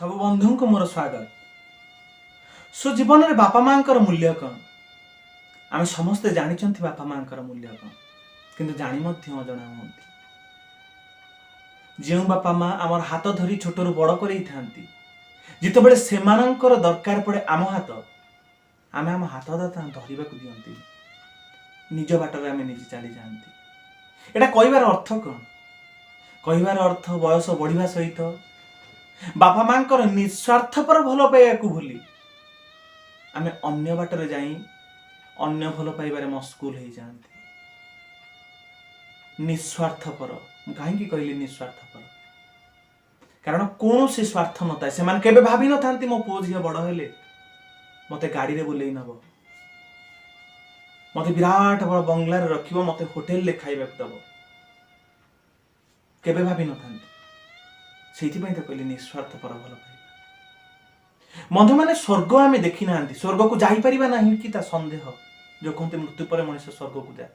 ସବୁ ବନ୍ଧୁଙ୍କୁ ମୋର ସ୍ୱାଗତ। ସୋ ଜୀବନରେ ବାପା ମାଙ୍କର ମୂଲ୍ୟ କ'ଣ? ଆମେ ସମସ୍ତେ ଜାଣିଛନ୍ତି ବାପା ମାଙ୍କର ମୂଲ୍ୟ କ'ଣ, କିନ୍ତୁ ଜାଣି ମଧ୍ୟ ଅଜଣା ହୁଅନ୍ତି। ଯେଉଁ ବାପା ମା ଆମର ହାତ ଧରି ଛୋଟରୁ ବଡ଼ କରେଇଥାନ୍ତି, ଯେତେବେଳେ ସେମାନଙ୍କର ଦରକାର ପଡ଼େ ଆମ ହାତ, ଆମେ ଆମ ହାତ ଧରିବାକୁ ଦିଅନ୍ତିନି। ନିଜ ବାଟରେ ଆମେ ନିଜେ ଚାଲିଯାଆନ୍ତି। ଏଇଟା କହିବାର ଅର୍ଥ କ'ଣ? କହିବାର ଅର୍ଥ, ବୟସ ବଢ଼ିବା ସହିତ ବାପା ମାଙ୍କର ନିସ୍ୱାର୍ଥପର ଭଲ ପାଇବାକୁ ଭୁଲି ଆମେ ଅନ୍ୟ ବାଟରେ ଯାଇ ଅନ୍ୟ ଭଲ ପାଇବାରେ ମସଗୁଲ ହେଇଯାଆନ୍ତି। ନିସ୍ୱାର୍ଥପର ମୁଁ କାହିଁକି କହିଲି ନିସ୍ୱାର୍ଥପର? କାରଣ କୌଣସି ସ୍ୱାର୍ଥ ନଥାଏ। ସେମାନେ କେବେ ଭାବି ନଥାନ୍ତି, ମୋ ପୁଅ ଝିଅ ବଡ଼ ହେଲେ ମୋତେ ଗାଡ଼ିରେ ବୁଲେଇ ନବ, ମୋତେ ବିରାଟ ବଡ଼ ବଙ୍ଗଲାରେ ରଖିବ, ମୋତେ ହୋଟେଲରେ ଖାଇବାକୁ ଦବ। କେବେ ଭାବି ନଥାନ୍ତି। ସେଇଥିପାଇଁ ତ କହିଲି ନିସ୍ୱାର୍ଥପର ଭଲ ପାଇବା। ବନ୍ଧୁମାନେ, ସ୍ୱର୍ଗ ଆମେ ଦେଖି ନାହାନ୍ତି, ସ୍ୱର୍ଗକୁ ଯାଇପାରିବା ନାହିଁ କି ତା ସନ୍ଦେହ। ଯୋଉ କୁହନ୍ତି ମୃତ୍ୟୁ ପରେ ମଣିଷ ସ୍ୱର୍ଗକୁ ଯାଏ,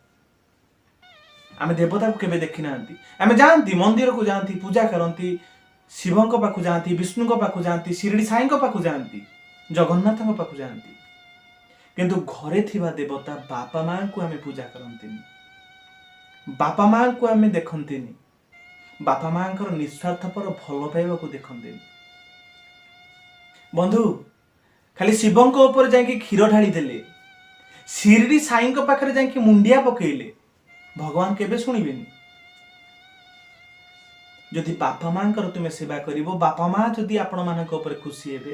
ଆମେ ଦେବତାକୁ କେବେ ଦେଖି ନାହାନ୍ତି। ଆମେ ଯାଆନ୍ତି, ମନ୍ଦିରକୁ ଯାଆନ୍ତି, ପୂଜା କରନ୍ତି, ଶିବଙ୍କ ପାଖକୁ ଯାଆନ୍ତି, ବିଷ୍ଣୁଙ୍କ ପାଖକୁ ଯାଆନ୍ତି, ଶିରିଡ଼ି ସାଇଙ୍କ ପାଖକୁ ଯାଆନ୍ତି, ଜଗନ୍ନାଥଙ୍କ ପାଖକୁ ଯାଆନ୍ତି, କିନ୍ତୁ ଘରେ ଥିବା ଦେବତା ବାପା ମାଙ୍କୁ ଆମେ ପୂଜା କରନ୍ତିନି, ବାପା ମାଙ୍କୁ ଆମେ ଦେଖନ୍ତିନି, ବାପା ମାଙ୍କର ନିସ୍ୱାର୍ଥପର ଭଲ ପାଇବାକୁ ଦେଖନ୍ତିନି। ବନ୍ଧୁ, ଖାଲି ଶିବଙ୍କ ଉପରେ ଯାଇକି କ୍ଷୀର ଢାଳି ଦେଲେ, ଶିରିଡ଼ି ସାଇଙ୍କ ପାଖରେ ଯାଇକି ମୁଣ୍ଡିଆ ପକେଇଲେ ଭଗବାନ କେବେ ଶୁଣିବେନି। ଯଦି ବାପା ମାଙ୍କର ତୁମେ ସେବା କରିବ, ବାପା ମା ଯଦି ଆପଣମାନଙ୍କ ଉପରେ ଖୁସି ହେବେ,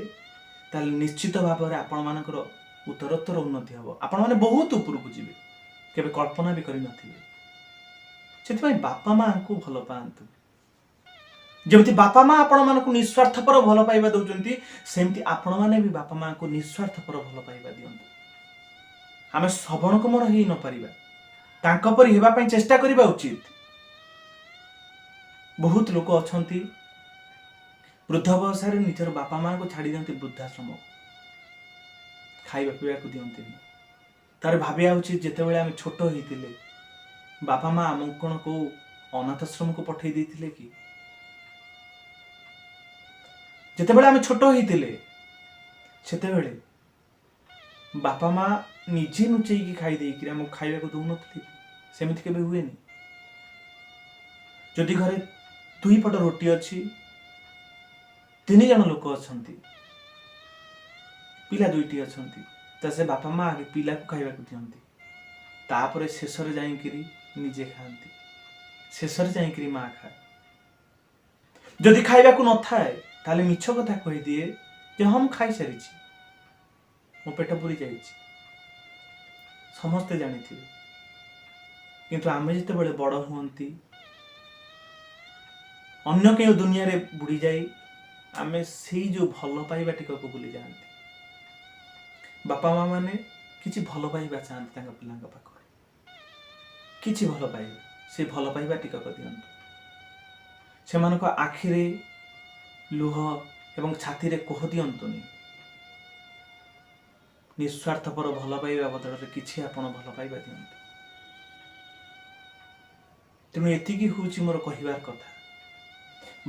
ତାହେଲେ ନିଶ୍ଚିତ ଭାବରେ ଆପଣମାନଙ୍କର ଉତ୍ତରୋତ୍ତର ଉନ୍ନତି ହେବ। ଆପଣମାନେ ବହୁତ ଉପରକୁ ଯିବେ, କେବେ କଳ୍ପନା ବି କରିନଥିବେ। ସେଥିପାଇଁ ବାପା ମାଙ୍କୁ ଭଲ ପାଆନ୍ତୁ। ଯେମିତି ବାପା ମା ଆପଣମାନଙ୍କୁ ନିସ୍ୱାର୍ଥପର ଭଲ ପାଇବା ଦଉଛନ୍ତି, ସେମିତି ଆପଣମାନେ ବି ବାପା ମାଙ୍କୁ ନିସ୍ୱାର୍ଥପର ଭଲ ପାଇବା ଦିଅନ୍ତୁ। ଆମେ ଶ୍ରବଣ କୁମାର ହେଇ ନପାରିବା, ତାଙ୍କ ପରି ହେବା ପାଇଁ ଚେଷ୍ଟା କରିବା ଉଚିତ। ବହୁତ ଲୋକ ଅଛନ୍ତି, ବୃଦ୍ଧ ବୟସରେ ନିଜର ବାପା ମାଙ୍କୁ ଛାଡ଼ି ଦିଅନ୍ତି ବୃଦ୍ଧାଶ୍ରମ, ଖାଇବା ପିଇବାକୁ ଦିଅନ୍ତିନି। ତାର ଭାବିବା ଉଚିତ, ଯେତେବେଳେ ଆମେ ଛୋଟ ହେଇଥିଲେ ବାପା ମା ଆମକୁ କ'ଣ କୋଉ ଅନାଥାଶ୍ରମକୁ ପଠେଇ ଦେଇଥିଲେ କି? ଯେତେବେଳେ ଆମେ ଛୋଟ ହେଇଥିଲେ, ସେତେବେଳେ ବାପା ମା ନିଜେ ଲୁଚେଇକି ଖାଇ ଦେଇକିରି ଆମକୁ ଖାଇବାକୁ ଦଉନଥିଲେ କି? ସେମିତି କେବେ ହୁଏନି। ଯଦି ଘରେ ଦୁଇ ପଟ ରୁଟି ଅଛି, ତିନି ଜଣ ଲୋକ ଅଛନ୍ତି, ପିଲା ଦୁଇଟି ଅଛନ୍ତି, ତ ସେ ବାପା ମା ଆଗେ ପିଲାକୁ ଖାଇବାକୁ ଦିଅନ୍ତି, ତାପରେ ଶେଷରେ ଯାଇକିରି ନିଜେ ଖାଆନ୍ତି। ଶେଷରେ ଯାଇକିରି ମା ଖାଏ। ଯଦି ଖାଇବାକୁ ନଥାଏ, ତାହେଲେ ମିଛ କଥା କହିଦିଏ ଯେ ହଁ, ମୁଁ ଖାଇସାରିଛି, ମୋ ପେଟ ପୁରି ଯାଇଛି। ସମସ୍ତେ ଜାଣିଥିବେ। କିନ୍ତୁ ଆମେ ଯେତେବେଳେ ବଡ଼ ହୁଅନ୍ତି, ଅନ୍ୟ କେଉଁ ଦୁନିଆରେ ବୁଡ଼ି ଯାଇ ଆମେ ସେଇ ଯୋଉ ଭଲ ପାଇବା ଟିକକୁ ଭୁଲି ଯାଆନ୍ତି। ବାପା ମା ମାନେ କିଛି ଭଲ ପାଇବା ଚାହାନ୍ତି ତାଙ୍କ ପିଲାଙ୍କ ପାଖରୁ, କିଛି ଭଲ ପାଇବା। ସେ ଭଲ ପାଇବା ଟିକକ ଦିଅନ୍ତୁ। ସେମାନଙ୍କ ଆଖିରେ ଲୁହ ଏବଂ ଛାତିରେ କୋହ ଦିଅନ୍ତୁନି। ନିସ୍ୱାର୍ଥପର ଭଲ ପାଇବା ବଦଳରେ କିଛି ଆପଣ ଭଲ ପାଇବା ଦିଅନ୍ତୁ। ତେଣୁ ଏତିକି ହେଉଛି ମୋର କହିବାର କଥା।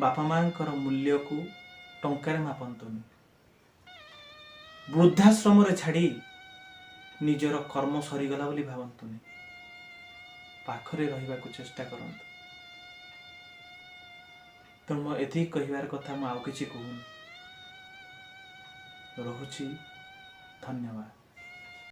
ବାପା ମାଙ୍କର ମୂଲ୍ୟକୁ ଟଙ୍କାରେ ମାପନ୍ତୁନି। ବୃଦ୍ଧାଶ୍ରମରେ ଛାଡ଼ି ନିଜର କର୍ମ ସରିଗଲା ବୋଲି ଭାବନ୍ତୁନି। ପାଖରେ ରହିବାକୁ ଚେଷ୍ଟା କରନ୍ତୁ। ତେଣୁ ମୋ ଏତିକି କହିବାର କଥା, ମୁଁ ଆଉ କିଛି କହୁନି। ରହୁଛି, ଧନ୍ୟବାଦ।